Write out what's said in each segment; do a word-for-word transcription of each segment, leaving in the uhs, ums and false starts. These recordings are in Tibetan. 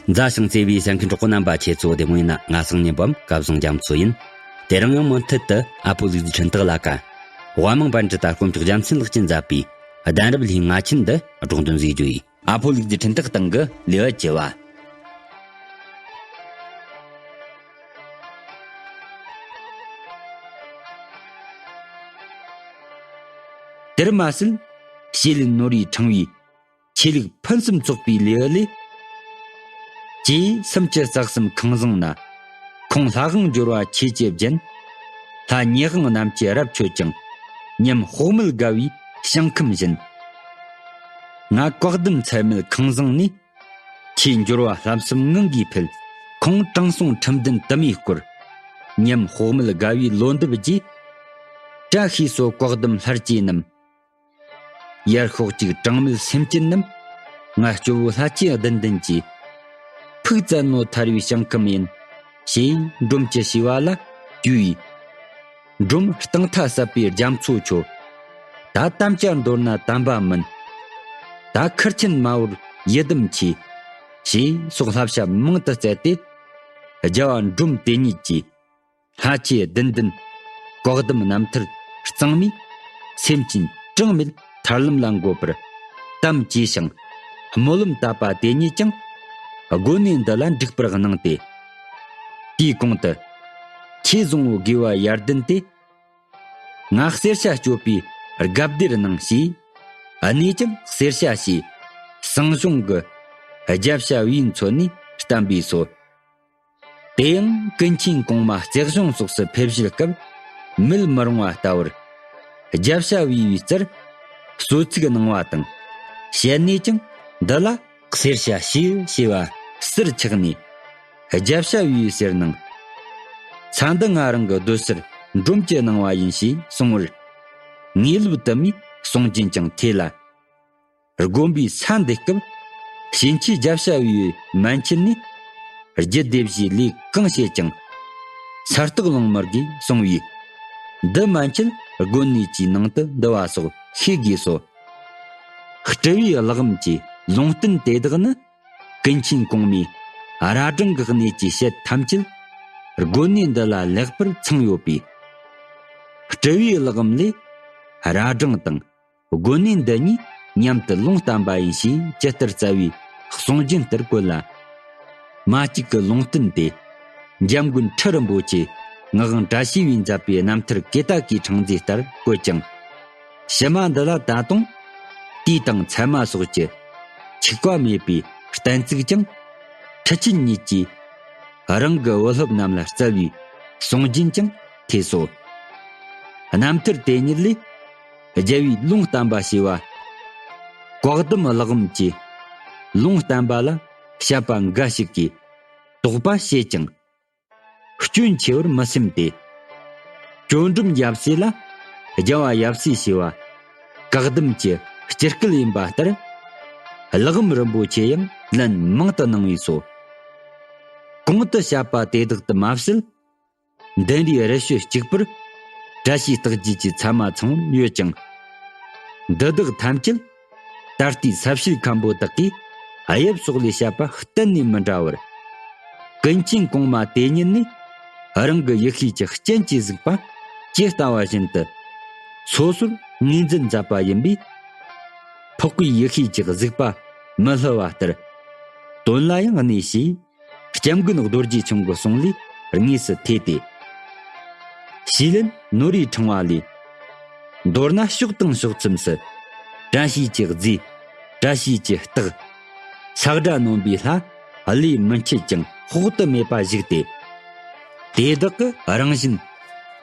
མཛའ་ཞིང་བརྩེ་བའི་གསན་མཁན་གྲོགས་པོ་རྣམ་པ་ཁྱེད་ཚོ་བདེ་མོ་ཡིན་ན། ང་སང་ཉིན་བམ་སྐལ་བཟང་རྒྱ་མཚོ་ཡིན། དེ་རིང་ཡང་མུ་མཐུད་དུ་ཨ་ཕོ་ལུག་རྫི་འཕྲིན་སྟེགས་ལ་ཀ་དབའ་མང་པཎ་ཌི་ཏ་དཀོན་མཆོག་རྒྱལ་མཚན་ལགས་ཀྱིས་མཛད་པའི་གདན་རབས་ལྷའི་ང་ཆེན་འདི་སྒྲོག་འདོན་བཟོས་རྒྱུ་ཡིན། ཨ་ཕོ་ལུག་རྫི་འཕྲིན་སྟེགས་སྟེང་གི་ལེའུ་བཅུ་བ། དེར་མ་ཟད། ཞེས་ལན་ནོར་བུའི་ཕྲེང་བའི་ཆོས་ལུགས་ཕུན་སུམ་ཚོགས་པའི་ལེའུ་ལས། ཅེས་སུམ་ཅུ་རྩ་གསུམ་ཁང་བཟང་ན། ཁོང་ལྷ་དབང་འབྱོར་བ་ཆོས་ཀྱི་རྒྱན། ལྷ་ཉེ་དབང་རྣམས་ཀྱིས་རབ་མཆོད་ཅིང་། ཉམས་དཔོག་མེད་དགའ་བའི་ཞིང་ཁམས་བཞིན། ང་བཀའ་གདམས་ཚད་མེད་ཁང་བཟང་ནས། ཁྱེད་འབྱོར་བ་ལྷ་གསུམ་ངང་གིས་འཕེལ། ཁོང་དྲང་སྲོང་ཁྲིམས་ལྡན་དུ་མའི་སྐོར། ཉམས་དཔོག་མེད་དགའ་བའི་ལོ་འདབ་རྗེས། བཀྲ་ཤིས་སོ་བཀའ་གདམས་ལྷར་བཅས་རྣམས། ཡར་ཤོག་ཅིག་གྲངས་མེད་སེམས་ཅན་རྣམས། ང་སྐྱོ་བོ་ལྷ་ཆོས་བདུན་ལྡན་གྱི། ཕུགས་བཙན་ནོ་ཐར་བའི་ཞིང་ཁམས་ཡིན། ཞེས་འབྲོམ་གྱི་ཞི་བ་ལ་བཅོལ་བའི། འབྲོམ་སྟེང་མཐའ་ཟབ་པའི་རྒྱ་མཚོ་ཁྱོད། ད་དམ་བཅའ་མདོར་ན་དམ་པ་མིན། ད་ཁུར་ཆེན་མ་བོར་ཡི་དམ་ཆེ། ཞེས་སོགས་བསླབ་བྱ་མང་དུ་སྩལ་ཏེ། རྒྱལ་བ་འབྲོམ་དེ་ཉིད་ཀྱིས། ལྷ་ཆོས་བདུན་ལྡན་བཀའ་གདམས་རྣམ་ཐར་གཙང་མས། སེམས་ཅན་གྲངས་མེད་ཐར་ལམ་ལ་འགོད་པར་དམ་བཅས་ཤིང་། སྨོན་ལམ་བཏབ་པ་དེ་ཉིད་ཀྱང་། དགོན་གནས་འདི་ལ་འགྲིག་པར་གནང་སྟེ། དེའི་གོང་དུ། ཁྱེད་བཟང་བོ་དགེ་བ་ཡར་ལྡན་ཏེ། ང་གསེར་ཞྭ་གཅོད་པའི་སྒ་བདེར་གནང་ཞེས། གནས་ཀྱང་གསེར་ཞྭ་ཞེས། ཟངས་གཞོང་གི་རྒྱབ་ཞྭ་བས་མཚོན་ནས་བསྟན་པས་སོ། དེ་ཡང་ཀུན་མཁྱེན་གོང་མ་རྩེ་གཞུང་སོགས་སུ་ཕེབས་བཞུད་སྐབས། མེད་མི་རུང་བ་ལྟ་བུར། རྒྱབ་ཞྭ་བས་པའི་རྩར་གསོལ་ཚིགས་གནང་བ་དང་། བཤད་ནས་ཀྱང་འདི་ལ། གསེར་ཞྭ་ཞེས་བྱ་བ་ཟུར་ཆགས་ནས། རྒྱབ་ཞྭ་བས་པའི་ཟེར་གནང་། ས་འདི་ང་རང་གི་སྡོད་སར་འབྲོམ་གྱིས་གནང་བ་ཡིན་ཞེས་གསུང་བར། ངེས་ལུགས་དུ་མའི་གསུང་རྒྱུན་ཀྱང་ཐོས་ལ། དགོན་པའི་ས་འདི་སྐབས་ཞིང་ཆེན་རྒྱབ་ཞྭ་བའི་མན་ཆད་ནས་རྒྱུད་སྡེ་བཞིའི་ལས་གང་བྱེད་ཀྱང་ས་སྟག་ལུང་མར་གྱིས་གསུང་བའི། འདི་མན་ཆད་དགོན་གནས་ཀྱི་ནང་དུ་འདུ་བ་སོགས་ཤེས་དགོས་སོ། སྤྲུལ་པའི་གླེགས་བམ་གྱི་ལུང་བསྟན་དེ་དག་ནི་ཀུན་མཁྱེན་གོང་མའི་རྭ་སྒྲེང་གི་གནས་ཀྱི་བཤད་ཐམས་ཅད་དགོན་གནས་འདི་ལ་ལེགས་པར་ཚང་ཡོད་པས། སྤྲུལ་པའི་གླེགས་བམ་ལས་རྭ་སྒྲེང་དང་། དགོན་གནས་འདི་གཉིས་མཉམ་དུ་ལུང་བསྟན་པ་ཡིན་ཞེས་ཇི་ལྟར་རྩ་བའི་གསུང་རྒྱུན་ལྟར་བཀོད་ལ། མ་གཅིག་གི་ལུང་བསྟན་ཏེ། འཇམ་མགོན་ཁྲི་རིན་པོ་ཆེ་ངག་དབང་བཀྲ་ཤིས་པས་མཛད་པའི་རྣམ་ཐར་ཀེ་ཏ་ཀའི་ཕྲེང་མཛེས་ལྟར་བཀོད་ཅིང་། ཕྱི་མ་འདི་ལ་ད་དུང་དུས་དང་མཚན་མ་སོགས་ཀྱི་འཆུག་པ་མེད་པའི་གཏན་ཚིགས་ཀྱང་། ཁྲི་ཆེན་ཉིད་ཀྱིས་རང་གི་བུ་སློབ་རྣམས་ལ་སྩལ་བའི་གསུང་རྒྱུན་ཀྱང་ཐོས་སོ། རྣམ་ཐར་དེ་ཉིད་ལས། རྒྱལ་བའི་ལུང་བསྟན་པ་ཞེས་པ། བཀའ་གདམས་གླེགས་བམ་གྱི་ལུང་བསྟན་པ་ལ་བཤད་པ་འགའ་ཞིག་གིས་དོགས་པ་བྱེད་ཅིང་། སྐྱོན་ཆེ་བར་མི་སེམས་ཏེ། ཅོ་འགྲུབ་ཡབ་སྲས་ལ་རྒྱལ་བ་ཡབ་སྲས་ཞེས་པ་བཀའ་གདམས་ཀྱི་སྤྱིལ་སྐུད་ཡིན་པ་ལྟར། གླེགས་བམ་རིན་པོ་ཆེ་ཡང་ལན་མང་དུ་གནང་བས་སོ། གོང་དུ་བཤད་པ་དེ་དག་ཏུ་མ་ཟད། མདུན་རིའི་རི་ཞོལ་གཅིག་པུར་བཀྲ་ཤིས་རྟགས་བརྒྱད་ཀྱི་ཚད་མ་ཚང་བར་ཡོད་ཅིང་། འདི་དག་ཐམས་ཅད་ད་ལྟའི་ས་བཤད་མཁན་པོ་དག་གིས་དབྱིབས་སོགས་ལས་བཤད་པ་གཏན་ནས་མི་འདྲ་བར། ཀུན་མཁྱེན་གོང་མ་དེ་ཉིད་ནས་རང་གི་ཡེ་ཤེས་ཀྱི་སྤྱན་གྱིས་གཟིགས་པ་ཇི་ལྟ་བ་བཞིན་དུ་སོ་སོར་ངོས་འཛིན་མཛད་པ་ཡིན་པས། འཕགས་པའི་ཡེ་ཤེས་ཀྱི་གཟིགས་པ་མི་སླུ་བ་ལྟར་དོན་ལ་ཡང་གནས་ཞེས། སྐྱབས་མགོན་རྡོ་རྗེ་འཆང་གི་གསུང་ལས་དངོས་སུ་ཐོས་ཏེ། ཞེས་ལན་ནོར་བུའི་ཕྲེང་བ་ལས། མདོར་ན་ཕྱོགས་དང་ཕྱོགས་མཚམས་སུ། བཀྲ་ཤིས་ཀྱི་རྫས། བཀྲ་ཤིས་ཀྱི་རྟགས། ས་དགྲ་ནོན་པའི་ལྷ། བློས་མི་འཆད་ཅིང་དཔོག་ཏུ་མེད་པ་བཞུགས་ཏེ། དེ་དག་གི་རང་བཞིན།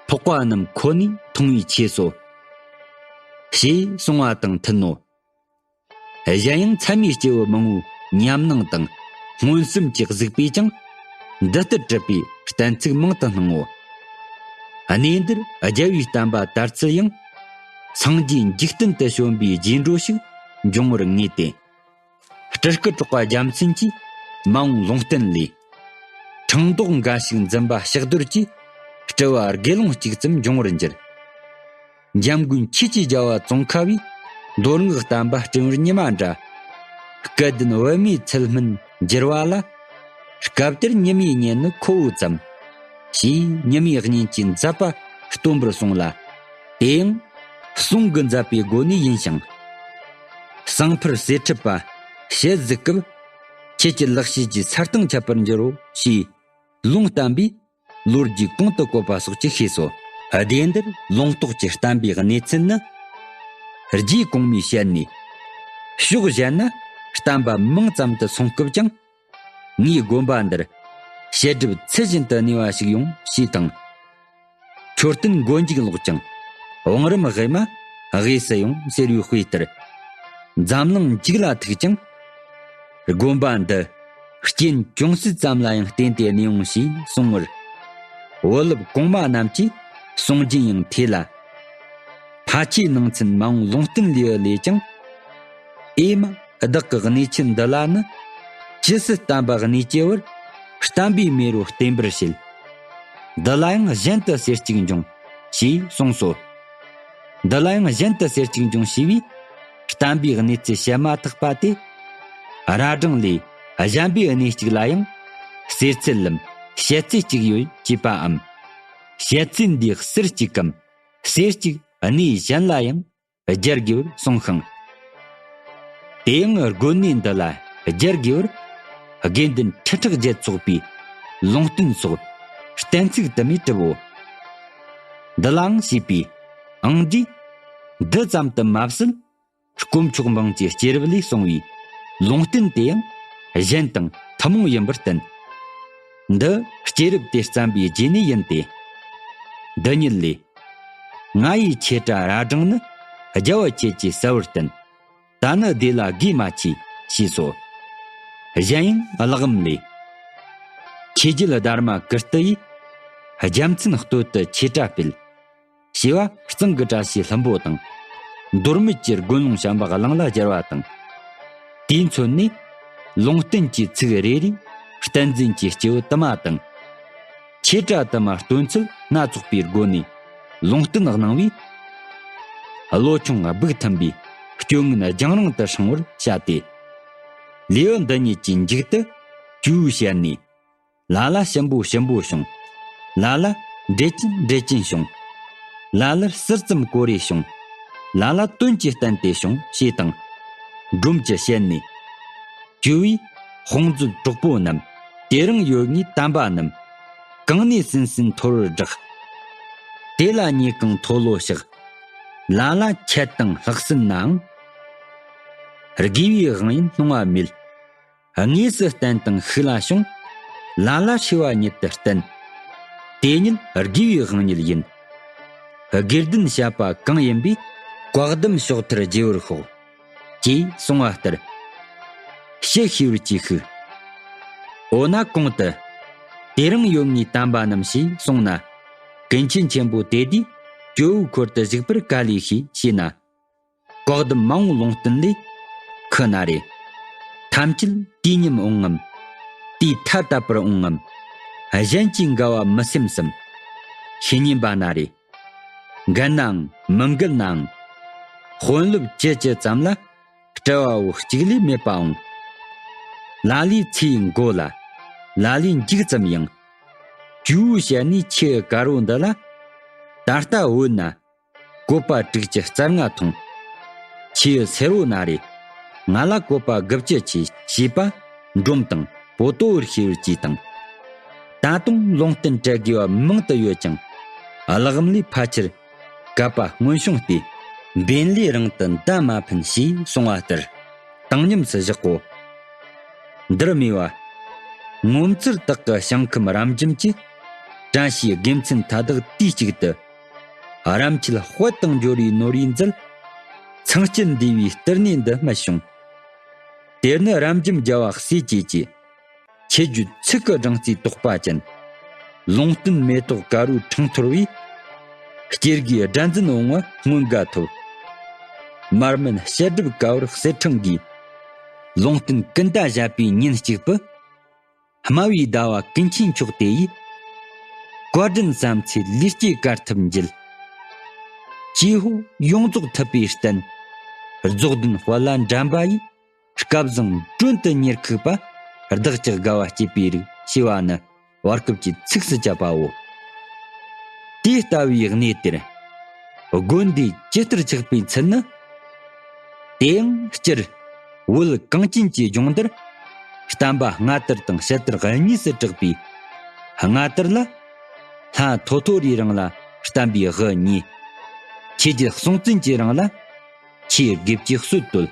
འཕགས་པ་རྣམས་ཁོ་ནས་མཐོང་བའི་ཆོས་སོ། ཞེས་གསུང་བ་དང་མཐུན་ནོ། གཞན་ཡང་མཚན་མའི་སྐྱེས་བུ་མང་བོའི་ཉམས་སྣང་དང་མངོན་སུམ་གྱིས་གཟིགས་པས་ཀྱང་འདི་ལྟར་གྲུབ་པའི་གཏན་ཚིགས་མང་དུ་སྣང་ངོ་། གནས་འདིར་རྒྱལ་བའི་བསྟན་པ་དར་ཚུལ་ཡང་། སངས་རྒྱས་འཇིག་རྟེན་དུ་བྱོན་པའི་རྗེས་འགྲོ་ཞིག་འབྱུང་བར་ངེས་ཏེ། སྤྲུལ་སྐུ་གྲགས་པ་རྒྱལ་མཚན་གྱིས་མ་འོངས་ལུང་བསྟན་ལས། ཕྲེང་རྡོག་འགའ་ཞིག་འཛིན་པ་ཕྱག་རྡོར་གྱིས་སྤྲུལ་བ་དགེ་སློང་གཅིག་ཙམ་འབྱུང་བར་འགྱུར། འཇམ་མགོན་ཆོས་ཀྱི་རྒྱལ་བ་ཙོང་ཁ་བའི་མདོ་སྔགས་བསྟན་པ་སྤྲིན་བུར་ཉི་མ་འདྲ། སྐལ་ལྡན་བུད་མེད་ཚུལ་སྨན་འགྱུར་བ་ལ་ སྐབས་དེར་ཉི་མའི་གཉེན་ནི་ཁོ་བོ་ཙམ། ཞེས་ཉི་མའི་གཉེན་གྱི་མཛད་པ་སྟོན་པར་གསུངས་ལ། དེ་ཡང་གསུང་གི་མཛད་པའི་སྒོ་ནས་ཡིན་ཞིང་། གསང་ཕུར་གསེར་ཁྲི་པ་ཞལ་གཟིགས་སྐབས། ཁྱེད་ཀྱི་ལག་ཤེས་ཀྱི་ས་སྟེང་ཁྱབ་པར་འགྱུར་རོ་ཞེས། ལུང་བསྟན་པས་ལོ་རྒྱུས་གོང་དུ་བཀོད་པ་སོགས་ཀྱིས་ཤེས་སོ། སྡེ་འདིར་ལུང་རྟོགས་ཀྱི་བསྟན་པའི་གནས་ཚུལ་ནི། རྗེ་གོང་མའི་ཞལ་ནས། ཕྱོགས་གཞན་ན་བསྟན་པ་མིང་ཙམ་དུ་སོང་སྐབས་ཀྱང་། ངའི་དགོན་པ་འདིར་བཤད་སྒྲུབ་ཚུལ་བཞིན་དུ་གནས་པ་ཞིག་ཡོང་ཞེས་དང་། མཆོད་རྟེན་མགོ་མཇུག་ལོག་ཅིང་བང་རིམ་དབུས་མ་དབུས་སུ་ཡོང་ཟེར་བའི་དཔེ་ལྟར། འཛམ་གླིང་མཇུག་ལ་ཐུག་ཅིང་། དགོན་པ་འདི་རྐྱེན་ཅུང་ཟད་ཙམ་ལ་ཡང་བརྟེན་ཏེ་གནས་འོང་ཞེས་གསུང་བར། བོད་རླབས་གོང་མ་རྣམས་ཀྱིས་གསུང་རྒྱུན་ཡང་ཐོས་ལ། ཕལ་ཆེར་ནང་ཚན་མ་འོངས་ལུང་བསྟན་ལས་ལས་ཀྱང་། ཨེ་མ། བདག་གི་གནས་ཆེན་འདི་ལ་ནི། ཇི་སྲིད་བསྟན་པ་གནས་ཀྱི་བར། བསྟན་པའི་མེ་རོ་བརྟན་པར་བྱེད། འདི་ལ་ཡང་གཞན་དུ་ཟེར་གཅིག་འབྱུང་། ཞེས་གསུངས་སོ། འདི་ལ་ཡང་གཞན་དུ་ཟེར་གཅིག་འབྱུང་ཞེས་པས། བསྟན་པའི་གནས་ཚུལ་བཤད་མ་ཐག་པ་དེ། ར་སྦྲང་ལས་གཞན་པའི་གནས་གཅིག་ལ་ཡང་། ཟེར་ཚུལ་ལམ་བཤད་ཚུལ་གཅིག་ཡོད་ཅེས་པའམ། བཤད་ཚུལ་འདིའི་ཟུར་གཅིག་གམ། ཟེར་གཅིག་གནས་གཞན་ལ་ཡང་། སྦྱར་དགོས་པར་གསུངས་ཤིང་། དེ་ཡང་དགོན་གནས་འདི་ལ་སྦྱར་དགོས་པར། དགེ་འདུན་ཁྲི་ཕྲག་བརྒྱད་ཚོགས་པའི་ལུང་བསྟན་སོགས་གཏན་ཚིགས་དུ་མས་གྲུབ་བོ། འདི་ལའང་ཞེས་པའི་ཨང་འདྲིས་འདི་ཙམ་དུ་མ་ཟད། དཀོན་མཆོག་འབངས་ཀྱི་སྐྱེས་རབས་ལས་གསུངས་པའི་ལུང་བསྟན་དེ་ཡང་གཞན་དང་ཐུན་མོང་ཡིན་པར་བསྟན། འདི་སྐྱེས་རབས་དེ་བརྩམས་པའི་རྗེས་ནས་ཡིན་ཏེ། འདི་ཉིད་ལས། ང་ཡི་ཆོས་གྲྭ་ར་སྦྲང་ནི། རྒྱལ་བ་ཁྱེད་ཀྱིས་གསལ་བར་བསྟན། ད་ནི་སྡེ་ལ་དགེ་མ་མཆིས། ཞེས་སོ། གཞན་ཡང་གླེགས་བམ་ལས། ཆོས་རྒྱལ་དྷརྨ་ཀིརྟི་ཡིས། རྒྱལ་མཚན་སྟོད་དུ་ཆོས་གྲྭ་སྤེལ། ཞེས་པ་གཙང་གི་བཀྲ་ཤིས་ལྷུན་པོ་དང་། མདོ་སྨད་ཀྱི་དགོན་ལུང་བྱམས་པ་གླིང་ལ་སྦྱར་བ་དང་། དེས་མཚོན་ནས་ལུང་བསྟན་གྱི་ཚིག་རེ་རེས་བསྟན་འཛིན་གྱི་སྐྱེས་བུ་དུ་མ་དང་། ཆོས་གྲྭ་དུ་མ་སྟོན་ཚུལ་སྣ་ཚོགས་པའི་སྒོ་ནས་ལུང་བསྟན་གནང་བས། བློ་ཆུང་སྦུག་མཐུན་པའི་སྐྱོན་ངན་རྒྱང་རིང་དུ་སྲུང་བར་བྱ་སྟེ། ལེའུ་འདི་ཉིད་ཀྱི་མཇུག་ཏུ་ཇོ་བོའི་ཞལ་ནས། ལ་ལ་ཞིམ་པོ་ཞིམ་པོ་བྱུང་། ལ་ལ་འབྲས་ཅན་འབྲས་ཅན་བྱུང་། ལ་ལར་ཟུར་ཙམ་གོ་རེ་བྱུང་། ལ་ལ་དོན་གྱིས་བསྟན་ཏེ་བྱུང་ཞེས་དང་། སྒྲོམ་གྱི་ཞལ་ནས། ཇོ་བོས་དཔུང་མཛོད་གྲོགས་པོ་རྣམས། དེ་རིང་ཡོད་ངེས་དམ་པ་རྣམས། གང་ནས་སིན་སིན་འཐོར་བར་བསྒྲགས། དེ་ལ་ཉེས་གང་མཐོལ་ལོ་བཤགས། ལ་ལ་ཁྱད་དང་ལྷག་སིན་ནའང་། དགེ་བའི་དབང་ཡིན་སྣང་བ་མེད། དངོས་སུ་བསྟན་དང་ཤུགས་ལ་བྱུང་། ལ་ལ་ཧྲི་བ་ཉིད་དུ་བསྟན། དེ་ཉིད་དགེ་བའི་དབང་ཉིད་ཡིན། དགེ་ལྡན་བཤད་པ་གང་ཡིན་པས། བཀའ་གདམས་ཕྱོགས་མཐར་རྒྱས་པར་ཤོག། ཅེས་གསུངས་པ་ལྟར། ཞུ་ཤེས་པར་གྱིས་ཤིག། འོ་ན་གོང་དུ། དེ་རིང་ཡོད་ངེས་དམ་པ་རྣམས་ཞེས་གསུངས་ན། ཀུན་མཁྱེན་ཆེན་པོ་དེ་དུས་ཇོ་བོའི་འཁོར་དུ་བཞུགས་པར་ག་ལས་ཤེས་ཞེ་ན། བཀའ་གདམས་མ་འོངས་ལུང་བསྟན་ལས། ཁོ་ན་རེ། ཐམས་ཅད་དུས་མཉམ་འོང་ངམ། དུས་ཐ་དད་པར་འོང་ངམ། གཞན་གྱིས་འགལ་བ་མི་སེམས་སམ། ཤེས་ཉན་པ་ན་རེ། འགལ་ནའང་མི་འགལ་ནའང་། དཔོན་སློབ་ཅི་ཅི་ཙམ་ལ། སྤྲུལ་བ་བོ་གཅིག་ལས་མེད་པའང་། ལ་ལའི་ཚེའི་མགོ་ལ། ལ་ལའི་མཇུག་ཙམ་ཡང་། ཇོ་བོའི་ཞལ་ནས་ཆེས་དཀར་བོ་འདི་ལ། ད་ལྟ་བོད་ན། བཀོད་པ་དྲུག་ཅུ་རྩ་ལྔ་མཐོང་། ཆེས་སེར་བོ་ན་རེ། ང་ལ་བཀོད་པ་དགུ་བཅུ་ཆེ། ཞེས་པ་འབྲོམ་དང་པོ་ཏོ་བར་ཤེས་པར་གྱིས་དང་། ད་དུང་ལུང་བསྟན་བྲལ་དགོས་པ་མང་དུ་ཡོད་ཀྱང་། གླེགས་བམ་ལས་ཕལ་ཆེར་བཀབ་པ་སྔོན་བྱུང་སྟེ། འབེན་ལས་རིང་དུ་མདའ་མ་འཕེན་ཞེས་གསུངས་པ་ལྟར་བཏང་སྙོམས་སུ་བཞག་གོ། འདིར་སྨྲས་པ། ངོ་མཚར་དག་གི་ཞིང་ཁམས་རབ་འབྱམས་ཀྱི། བཀྲ་ཤིས་དགེ་མཚན་མཐའ་དག་དུས་གཅིག་ཏུ། རབ་མཆེད་དཔལ་དང་འབྱོར་བའི་ནོར་བུས་མཛེས། ཚངས་སྤྱིན་འདུས་པའི་གཏེར་གནས་འདི་སྨད་བྱུང་། དེར་ནི་རབ་འབྱམས་རྒྱལ་བ་སྲས་བཅས་ཀྱི། ཁྱེད་རྒྱུད་ཚིག་གི་སྦྲང་རྩིའི་དོགས་པ་ཅན། ལུང་བསྟན་མེ་ཏོག་དཀར་པོའི་འཕྲེང་ཐོར་བས། སྐྱེ་རྒུའི་སྒྲ་འཛིན་འོང་བ་མངོན་དགའ་ཐོབ། མར་མེན་བཤད་སྒྲུབ་དཀའ་བར་གསེར་ཕྲེང་གིས། ལུང་བསྟན་ཀུན་ཏ་བཞད་པའི་ཉིན་གཅིག་པུ། སྨྲ་བའི་ཟླ་བ་ཀུན་མཁྱེན་མཆོག་དེ་ཡིས། བཀའ་དྲིན་བསམ་ཚེ་ལུས་སྐྱེས་དཀའ་ཐུབ་མཇལ། ཀྱེ་ཧོ་ཡོངས་རྫོགས་ཐུབ་པའི་བསྟན། རྫོགས་ལྡན་དཔལ་ལ་འགྲན་པ་ཡིས། སྐལ་བཟང་མགྲོན་དུ་གཉེར་ཁུག་པ། བདག་ཅག་དགའ་བ་སྐྱེད་པའི་རིགས། ཞེས་པ་ནི་བར་སྐབས་ཀྱི་ཚིགས་སུ་བཅད་པའོ། དེ་ལྟ་བུའི་གནས་དེར་དགོན་འདིས་ཇི་ལྟར་ཆགས་པའི་ཚུལ་ནི། དེའང་སྤྱིར་བོད་གངས་ཅན་གྱི་ལྗོངས་འདིར་བསྟན་པ་སྔ་དར་དང་ཕྱི་དར་གཉིས་སུ་གྲགས་པའི། སྔ་དར་ལ་ལྷ་ཐོ་ཐོ་རིའི་རིང་ལ་བསྟན་པའི་དབུ་བརྙེས། ཆོས་རྒྱལ་སྲོང་བཙན་གྱི་རིང་ལ་ཆོས་དགེ་བཅུའི་སྲོལ་བཏོད།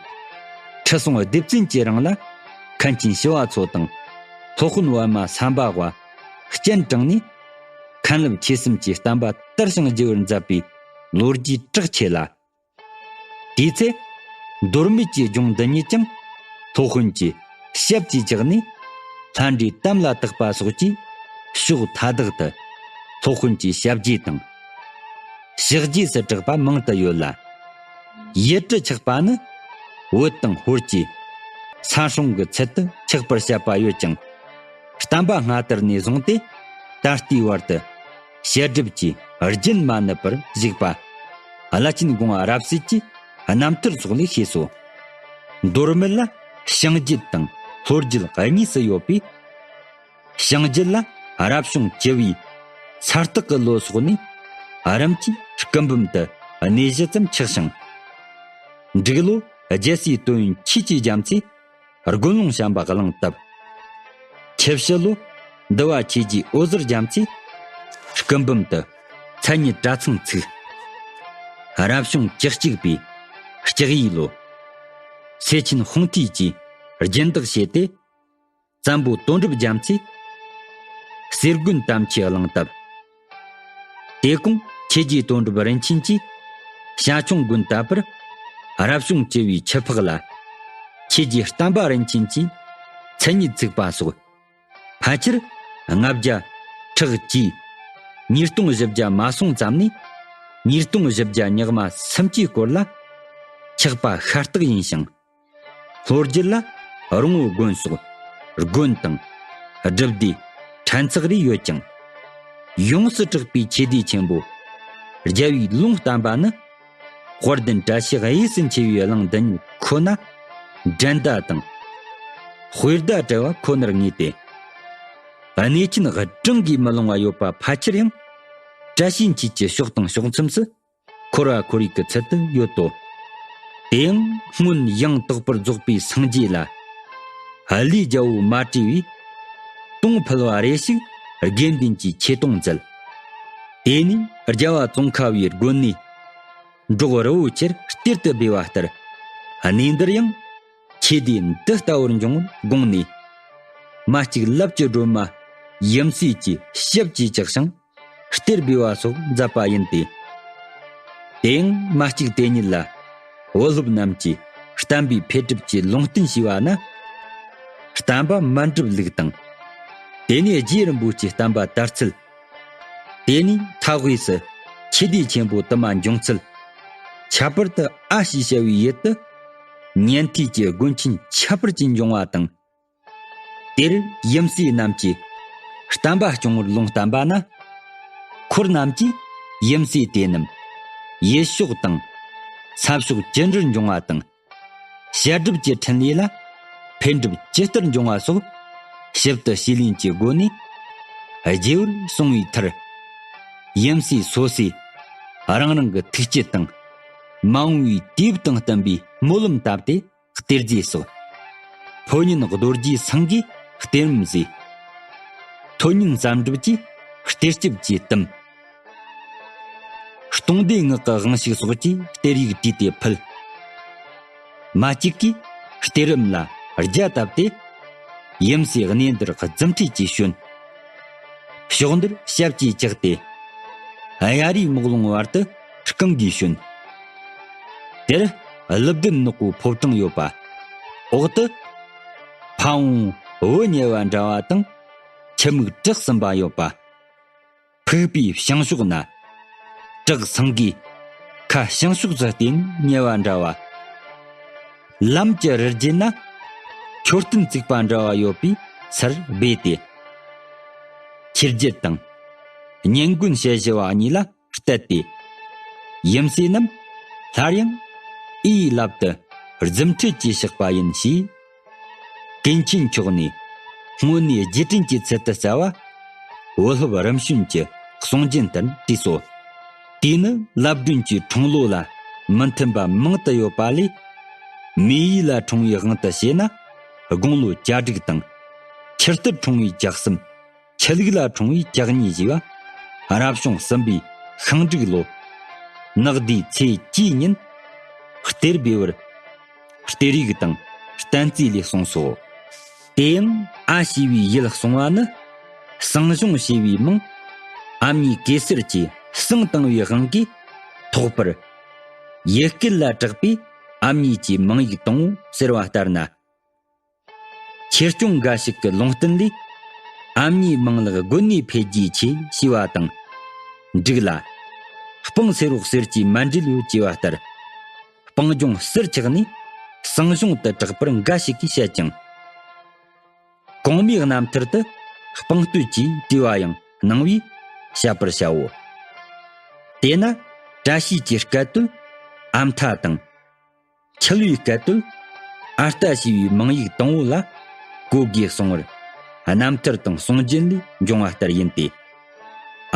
ཁྲི་སྲོང་ལྡེ་བཙན་གྱི་རིང་ལ་མཁན་ཆེན་ཞི་བ་འཚོ་དང་སློབ་དཔོན་པདྨ་སམ་བྷ་བ་སྤྱན་དྲངས་ནས་མཁན་སློབ་ཆོས་གསུམ་གྱི་བསྟན་པ་དར་ཞིང་རྒྱས་པར་མཛད་པའི་ལོ་རྒྱུས་གྲགས་ཆེ་ལ། དེའི་ཚེ། མདོ་སྨད་ཀྱི་ལྗོངས་འདི་ཉིད་ཀྱང་སློབ་དཔོན་གྱི་ཞབས་ཀྱིས་བཅགས་ནས། ལྷ་འདྲེའི་གཏམ་ལ་བཏགས་པ་སོགས་ཀྱིས་ཕྱོགས་མཐའ་དག་ཏུ་སློབ་དཔོན་གྱི་ཞབས་རྗེས་དང་། ཕྱག་རྗེས་སུ་གྲགས་པ་མང་དུ་ཡོད་ལ། ཡུལ་གྲུ་ཆགས་པ་ནི་བོད་དང་ཧོར་གྱི་ས་སྲུང་གི་ཚུལ་དུ་ཆགས་པར་བཤད་པ་ཡོད་ཀྱང་། བསྟན་པ་སྔ་དར་ནས་བཟུང་སྟེ་ད་ལྟའི་བར་དུ། བཤད་སྒྲུབ་ཀྱི་རྒྱུན་མ་ནུབ་པར་བཞུགས་པ། བླ་ཆེན་དགོངས་པ་རབ་གསལ་གྱི་རྣམ་ཐར་སོགས་ལས་ཤེས་སོ། མདོ་སྨད་ལ་བྱང་རྒྱུད་དང་ལྷོ་རྒྱུད་གཉིས་སུ་ཡོད་པས། བྱང་རྒྱུད་ལ་རབ་བྱུང་བཅུ་བའི་ས་སྟག་གི་ལོ་སོགས་ནས་རིམ་གྱིས་སྐུ་འབུམ་དུ་གནས་གཞི་ཙམ་ཆགས་ཤིང་། འབྲུག་ལོ་རྒྱལ་སྲས་དོན་ཡོད་ཆོས་ཀྱི་རྒྱ་མཚོས། དགོན་ལུང་བྱམས་པ་གླིང་བཏབ། ཁྱི་ཕྱི་ལོ་འདུལ་བ་ཆོས་རྗེ་འོད་ཟེར་རྒྱ་མཚོས་སྐུ་འབུམ་དུ་མཚན་ཉིད་གྲྭ་ཚང་བཙུགས། རབ་བྱུང་བཅུ་གཅིག་པའི་ལྕགས་ཡོས་ལོ། སེ་ཆེན་ཧུང་ཐིས་ཀྱིས་སྦྱིན་བདག་བྱས་ཏེ། བཙན་པོ་དོན་གྲུབ་རྒྱ་མཚོས་གསེར་དགོན་དམ་ཆོས་གླིང་བཏབ། དེ་གོང་ཆོས་རྗེ་དོན་གྲུབ་རིན་ཆེན་གྱིས་བྱ་ཁྱུང་དགོན་བཏབ་པར། རབ་བྱུང་བཅུ་བའི་ཆུ་ཕག་ལ་ཆོས་རྗེ་བསྟན་པ་རིན་ཆེན་གྱིས་མཚན་ཉིད་བཙུགས་པ་སོགས། ཕལ་ཆེར་ལྔ་བརྒྱ་ཁྲག་གཅིག་ཉིས་སྟོང་བཞི་བརྒྱ་མ་སོང་ཙམ་ནས་ཉིས་སྟོང་བཞི་བརྒྱ་ཉག་མ་སུམ་ཅུའི་སྐོར་ལ་ཆགས་པ་ཤ་སྟག་ཡིན་ཞིང་། ལྷོ་རྒྱུད་ལ་རོང་བོ་དགོན་སོགས་དགོན་དང་སྒྲུབ་སྡེ་ཕྲན་ཚེགས་རེ་ཡོད་ཀྱང་། ཡོངས་སུ་གྲགས་པའི་ཆོས་སྡེ་ཆེན་པོ་རྒྱལ་བའི་ལུང་བསྟན་པ་ནི། དཔལ་ལྡན་བཀྲ་ཤིས་གཡས་སུ་འཁྱིལ་བའི་གླིང་འདི་ཉིད་ཁོ་ན། འགྲན་ཟླ་དང་། དཔེ་ཟླ་བྲལ་བ་ཁོ་ནར་ངེས་ཏེ། གནས་ཆེན་གྲངས་ཀྱིས་མི་ལང་བ་ཡོད་པ་ཕལ་ཆེར་ཡང་། བཀྲ་ཤིས་འཁྱིལ་གྱི་ཕྱོགས་དང་ཕྱོགས་མཚམས་སུ། འཁོར་བ་འཁོར་བའི་གི་ཚུལ་དུ་ཡོད་དོ། དེའང་སྔོན་ཡང་དག་པར་རྫོགས་པའི་སངས་རྒྱས་ལ། ཀླུའི་རྒྱལ་པོ་མ་དྲིས་པས། དོང་ཕུལ་བ་རེ་ཞིག་དགེ་འདུན་གྱི་ཆོས་དུང་མཛད། དེ་ནས་རྒྱལ་བ་ཙོང་ཁ་བའི་དགོན་ནས། འབྲོག་རི་བོ་ཆེར་གཏེར་དུ་སྦས་པ་ལྟར། གནས་འདིར་ཡང་ཆོས་སྡེ་འདི་ལྟ་བུར་འབྱུང་བར་དགོངས་ནས། མ་གཅིག་ལབ་ཀྱི་སྒྲོལ་མ་ཡུམ་སྲས་ཀྱི་ཞབས་ཀྱིས་བཅགས་ཤིང་། གཏེར་སྦས་པ་སོགས་མཛད་པ་ཡིན་ཏེ། དེ་ཡང་མ་གཅིག་དེ་ཉིད་ལ་བུ་སློབ་རྣམས་ཀྱིས་བསྟན་པའི་འཕེལ་འགྲིབ་ཀྱི་ལུང་བསྟན་ཞུས་པ་ན། བསྟན་པ་མ་འགྲུབ་ལུགས་དང་། དེ་ནས་རྗེ་རིན་པོ་ཆེའི་བསྟན་པ་དར་ཚུལ། དེ་ནས་མཐའ་དབུས་སུ་ཆོས་སྡེ་ཆེན་པོ་དུ་མ་འབྱུང་ཚུལ། ཁྱད་པར་དུ་ཨ་ཞེས་བྱ་བའི་ཡུལ་དུ་ཉན་ཐོས་ཀྱི་དགོན་ཆེན་ཁྱད་པར་ཅན་འབྱུང་བ་དང་། དེར་ཡུམ་སྲས་རྣམས་ཀྱིས་བསྟན་པ་སྐྱོང་བར་ལུང་བསྟན་པ་ན། འཁོར་རྣམས་ཀྱིས་ཡུམ་སྲས་དེ་རྣམས་ཡུལ་ཕྱོགས་དང་ས་ཕྱོགས་ཇི་འདྲར་འབྱུང་བ་དང་། བཤད་སྒྲུབ་ཀྱི་འཕྲིན་ལས་ལ་འཕེལ་འགྲིབ་ཇི་ལྟར་འབྱུང་བ་སོགས་ཞིབ་ཏུ་ཞུས་ལེན་གྱི་སྒོ་ནས་རྒྱས་པར་གསུངས་པའི་མཐར། ཡུམ་སྲས་སོ་སོས་རང་རང་གི་ཐུགས་བསྐྱེད་དང་མ་འོངས་པའི་དུས་བབ་དང་བསྟུན་པའི་སྨོན་ལམ་བཏབ་སྟེ། གཏེར་མཛོད་སོགས། ཕོ་ཉན་རྡོ་རྗེ་སེང་གེས་གཏེར་མཛོད། ཐོ་ཉན་བསམ་གྲུབ་ཀྱིས་གཏེར་སྐྱིབས་ཀྱིས་བཏུམས། སྟོང་སྡེ་ངག་གི་དབང་ཕྱུག་སོགས་ཀྱིས་གཏེར་ཡིག་བྲིས་ཏེ་ཕུལ། མ་གཅིག་གིས་གཏེར་རིམ་ལ་རྒྱ་བཏབ་སྟེ། ཡུམ་སྲས་གནས་འདིར་རྫུ་འཕྲུལ་གྱིས་བྱོན། ཕྱོགས་འདིར་ཞབས་ཀྱིས་བཅགས་ཏེ། གཡའ་རུའི་རྨོག་ལུང་བར་དུ་རྐང་གིས་བྱོན། དེར་ཀླུ་བདུད་ནག་པོའི་ཕོ་བྲང་ཡོད་པ། འོག་ཏུ་ཕ་བོང་བུ་ཉལ་བ་འདྲ་བ་དང་ཁྱི་མིག་བྲག་གསུམ་པ་ཡོད་པ། ཕུག་པའི་བྱང་ཕྱོགས་ན་བྲག་སེང་གེ་ཁ་བྱང་ཕྱོགས་སུ་བལྟས་ཉལ་བ་འདྲ་བ། ལམ་གྱི་རི་རྒྱུད་ན་མཆོད་རྟེན་བརྩིགས་པ་འདྲ་བ་ཡོད་པའི་སར་སྦས་ཏེ། ཁྱི་རྒྱུད་དང་ཉན་དགོན་ཞལ་བཞི་བ་གཉིས་ལ་གཏད་དེ། ཡུམ་སྲས་རྣམས་སླར་ཡང་ཨི་ཡི་ལབ་ཏུ་རྫུ་འཕྲུལ་གྱིས་གཤེགས་པ་ཡིན་ཞེས། ཀུན་མཁྱེན་མཆོག་ནས་ དངོས་གནས་རྗེས་དྲན་གྱི་ཚུལ་དུ་བསྩལ་བ། བུ་སློབ་རིམ་བྱོན་གྱི་གསུང་རྒྱུན་ལྟར་བྲིས་སོ། དེས་ནི་ལབ་སྒྲོན་གྱི་འཁྲུངས་ལོ་ལ་མི་མཐུན་པ་མང་དུ་ཡོད་པ་ལས། མེ་ཡོས་ལ་འཁྲུངས་པའི་དབང་དུ་བྱས་ན་དགུང་ལོ་གྱ་དྲུག་དང་། ཁྱི་རྟར་འཁྲུངས་པའི་གྱ་གསུམ། ཆུ་ལུག་ལ་འཁྲུངས་པའི་གྱ་གཉིས་ཞེས་པ། རབ་བྱུང་གསུམ་པའི་ཤིང་འབྲུག་ལོ། ནག་ཟླའི་ཚེས་བཅུའི་ཉིན། གཏེར་སྦས་པར། གཏེར་ཡིག་དང་བསྟན་རྩིས་ལས་གསུངས་སོ། དེ་ཡང་ཨ་ཞེས་པའི་ཡུལ་གསུང་བ་ནི། ཟངས་གཞོང་ཞེས་པའི་མིང་། ཨ་མྱེས་གེ་སར་གྱིས་ཟངས་བཏིང་བའི་དབང་གིས་ཐོགས་པར། ཡུལ་སྐད་ལ་གྲགས་པས་ཨ་མྱེས་ཀྱི་མིང་ཡིག་དང་པོ་ཟེར་བ་ལྟར་ན། ཆོས་སྐྱོང་འགའ་ཞིག་གི་ལུང་བསྟན་ལས། ཨ་མྱེས་མིང་ལ་དགོན་ནས་འཕེལ་རྒྱས་ཆེ་ཞེས་པ་དང་། འབྲུག་ལ། སྤང་སེ་རོག་ཟེར་གྱི་མཎྜལ་ཡོད་ཅེས་པ་ལྟར། སྤང་ལྗོངས་ཟུར་ཆགས་ནས་ཟངས་གཞོང་དུ་གྲགས་པར་འགའ་ཞིག་གིས་བཤད་ཅིང་། གོང་མའི་རྣམ་ཐར་དུ་སྤང་སྟོད་ཀྱིས་བྲིས་པ་ཡང་སྣང་བས་བཤད་པར་བྱའོ། དེས་ན་བཀྲ་ཤིས་ཀྱི་སྐད་དོད་ཨ་མཐའ་དང་། ཁྱི་ལུའི་སྐད་དོད་ཨ་རྟ་ཞེས་པའི་མིང་ཡིག་དང་པོ་ལ་གོ་དགོས་གསུང་བར། རྣམ་ཐར་དང་གསུང་རྒྱུན་ལས་འབྱུང་བ་ལྟར་ཡིན་ཏེ།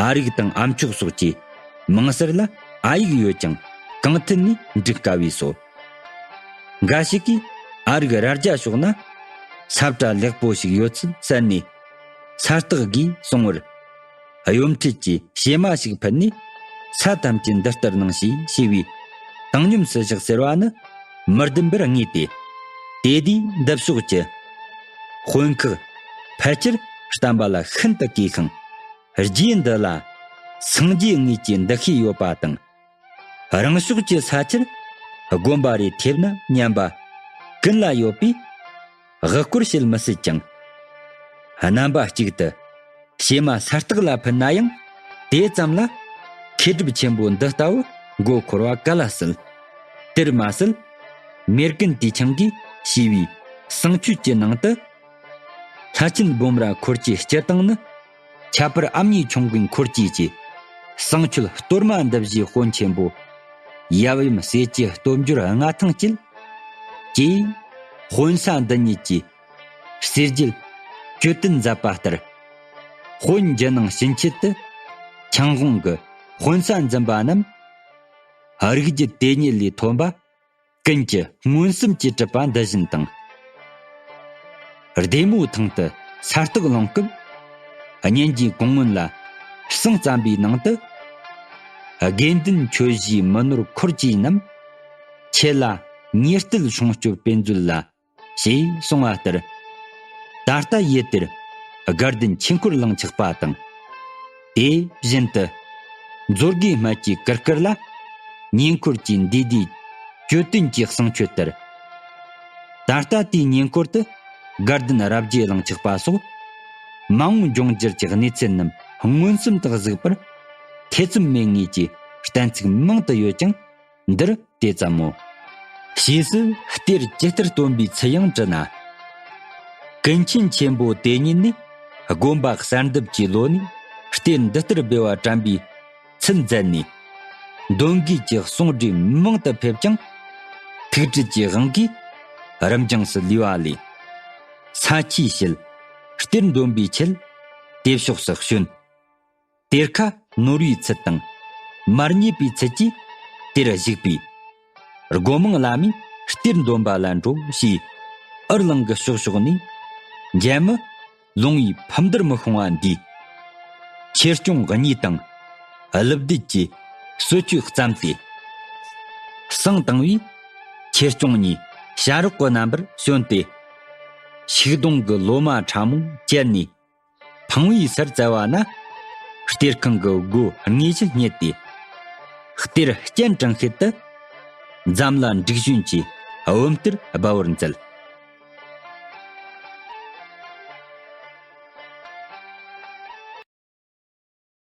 ཨ་རིག་དང་ཨ་མཆོག་སོགས་ཀྱི་མིང་གསར་ལ་ཨ་ཡིག་ཡོད་ཀྱང་གང་ཐད་ནས་འབྲི་དཀའ་བས་སོ། འགའ་ཞིག་གིས་ཨ་རིག་རྭ་རྒྱ་ཕྱོགས་ན་ས་བཀྲ་ལེགས་པོ་ཞིག་ཡོད་ཚུལ་གསན་ནས་ས་སྟག་གིས་གསུང་བར། གཡོ་འཕྲུལ་གྱི་བྱེ་མ་ཞིག་ཕུད་ནས་ས་ཐམས་ཅད་འདི་ལྟར་སྣང་ཞེས་ཞེས་པའི་བཏང་སྙོམས་སུ་བཞག་ཟེར་བ་ནི་མི་བདེན་པར་ངེས་ཏེ། དེ་དུས་འདི་ཕྱོགས་ཀྱི་དཔོན་ཁག་ཕལ་ཆེར་བསྟན་པ་ལ་ཤིན་ཏུ་གུས་ཤིང་། རྗེ་འདི་ལ་སངས་རྒྱས་དངོས་ཀྱི་འདུ་ཤེས་ཡོད་པ་དང་། རང་ཕྱོགས་ཀྱི་ས་ཆར་དགོན་པ་རེ་ཐེབས་ན་སྙམ་པ་ཀུན་ལ་ཡོད་པས་དབུ་སྐོར་བྱེད་མི་སྲིད་ཅིང་། རྣམ་པ་གཅིག་ཏུ་བྱེ་མ་ས་སྟག་ལ་ཕུལ་ན་ཡང་དེ་ཙམ་ལ་མཁས་གྲུབ་ཆེན་པོ་འདི་ལྟ་བུ་མགོ་འཁོར་བ་ག་ལ་སྲིད། དེར་མ་ཟད་མེར་ཀན་ཏི་ཆང་གིས་ཞེས་པའི་བསང་མཆོད་ཀྱི་ནང་དུ། ལྷ་ཆེན་སྦོམ་ར་འཁོར་གྱི་སྤྱིར་བཏང་ནི། ཁྱད་པར་ཨ་མྱེས་ཁྱུང་མགོན་འཁོར་གྱིས་ཀྱི། བསང་མཆོད་གཏོར་མ་འདི་བཞིའི་དཔོན་ཆེན་པོ། ཡབ་ཡུམ་སྲས་ཀྱི་སྟོབས་འབྱོར་མངའ་ཐང་བསྐྱེད། ཀྱིས། དཔོན་ས་འདི་ཉིད་ཀྱི། གསེར་རྒྱལ། གྱོད་དོན་མཛད་པ་ལྟར། དཔོན་རྒྱུ་ནང་བྱིན་ཆེད་དུ། ཆང་དབང་གི་དཔོན་ས་འཛིན་པ་རྣམས། རིགས་རྒྱུད་དེ་ཉིད་ལས་ཐོན་པ། ཀུན་གྱི་མངོན་སུམ་གྱིས་གྲུབ་པ་འདི་བཞིན་དང་། ལྡེ་མོ་ཐང་དུ་ས་སྟག་ལུང་སྐབས། གཉན་གྱི་གོང་སྔོན་ལ་བསང་བརྩམས་པའི་ནང་དུ། དགེ་འདུན་ཆོས་བཞིའི་མི་ནོར་འཁོར་བཅས་རྣམས། ཁྱེད་ལ་ཉེར་གཏད་སྲུང་སྐྱོབ་དཔེ་མཛོད་ལ། ཞེས་གསུངས་པ་ལྟར། ད་ལྟ་ཡུལ་དེར་དགའ་ལྡན་ཆོས་འཁོར་གླིང་ཆགས་པ་དང་། དེ་བཞིན་དུ། མཛོད་དགེ་སྨད་ཀྱི་གུར་དཀར་ལ། ཉེ་འཁོར་གྱི་འདུས་སྡེའི་གྱོད་དོན་གྱི་བསང་མཆོད་ལྟར། ད་ལྟ་དེའི་ཉེ་འཁོར་དུ་དགའ་ལྡན་རབ་རྒྱས་གླིང་ཆགས་པ་སོགས། མ་འོངས་འབྱུང་འགྱུར་གྱི་གནས་ཚུལ་རྣམས་མངོན་སུམ་དུ་གཟིགས་པར། ཐེ་ཚོམ་མེད་ངེས་ཀྱི་གཏན་ཚིགས་མང་དུ་ཡོད་ཀྱང་། འདིར་དེ་ཙམ་མོ། ཞེས་སུ་གཏེར་ཇི་ལྟར་སྟོན་པའི་ཚུལ་ཡང་བྲིས་ན། ཀུན་མཁྱེན་ཆེན་པོ་དེ་ཉིད་ནས་དགོན་པ་གསར་འདེབས་ཀྱི་ལོ་ནས་གཏེར་འདི་ལྟར་སྦས་པ་དྲན་པའི་ཚུལ་མཛད་ནས། འདོན་དགོས་ཀྱི་གསུང་སྒྲོས་མང་དུ་ཕེབས་ཀྱང་། ཐུགས་བྲེལ་གྱི་དབང་གིས་རབ་འབྱུང་སུ་ལུས་པ་ལས། ས་ཆའི་ཕྱིར་གཏེར་འདོན་པའི་ཆེད་དེ་ཕྱོགས་སུ་བྱོན། གཏེར་ཁ་ནོར་བའི་ཚུལ་དང་མར་ཉེས་པའི་ཚུལ་གྱིས་དེར་བཞུགས་པས། སྒོ་མང་བླ་མས་གཏེར་འདོན་པ་ལ་འགྲོ་ཞེས་ཨུ་ལང་གི་ཕྱོགས་ཕྱོགས་ནས་མཇལ་མི་ལུང་བའི་ཕུ་འདར་མི་ཤོང་བ་འདིས། ཆོས་སྐྱོང་གཉིས་དང་ཀླུ་བདུད་ཀྱི་གསོལ་མཆོད་བརྩམས་ཏེ། བསང་བཏང་བས་ཆོས་སྐྱོང་གཉིས་བྱ་རོག་གི་རྣམ་པར་བྱོན་ཏེ། ཤིག་སྡོང་གི་ལོ་མ་ཕྲ་མོ་བཅད་ནས། འཕང་བའི་སར་བཙལ་བ་ན། གཏེར་ཁང་གི་སྒོ་དངོས་གཞི་རྙེད་དེ། གཏེར་སྤྱན་དྲངས་ཤེད་དུ། འཛམ་ལ་འབྲུག་བཞོན་གྱི་བུམ་གཏེར་སྦ་བར་མཛད།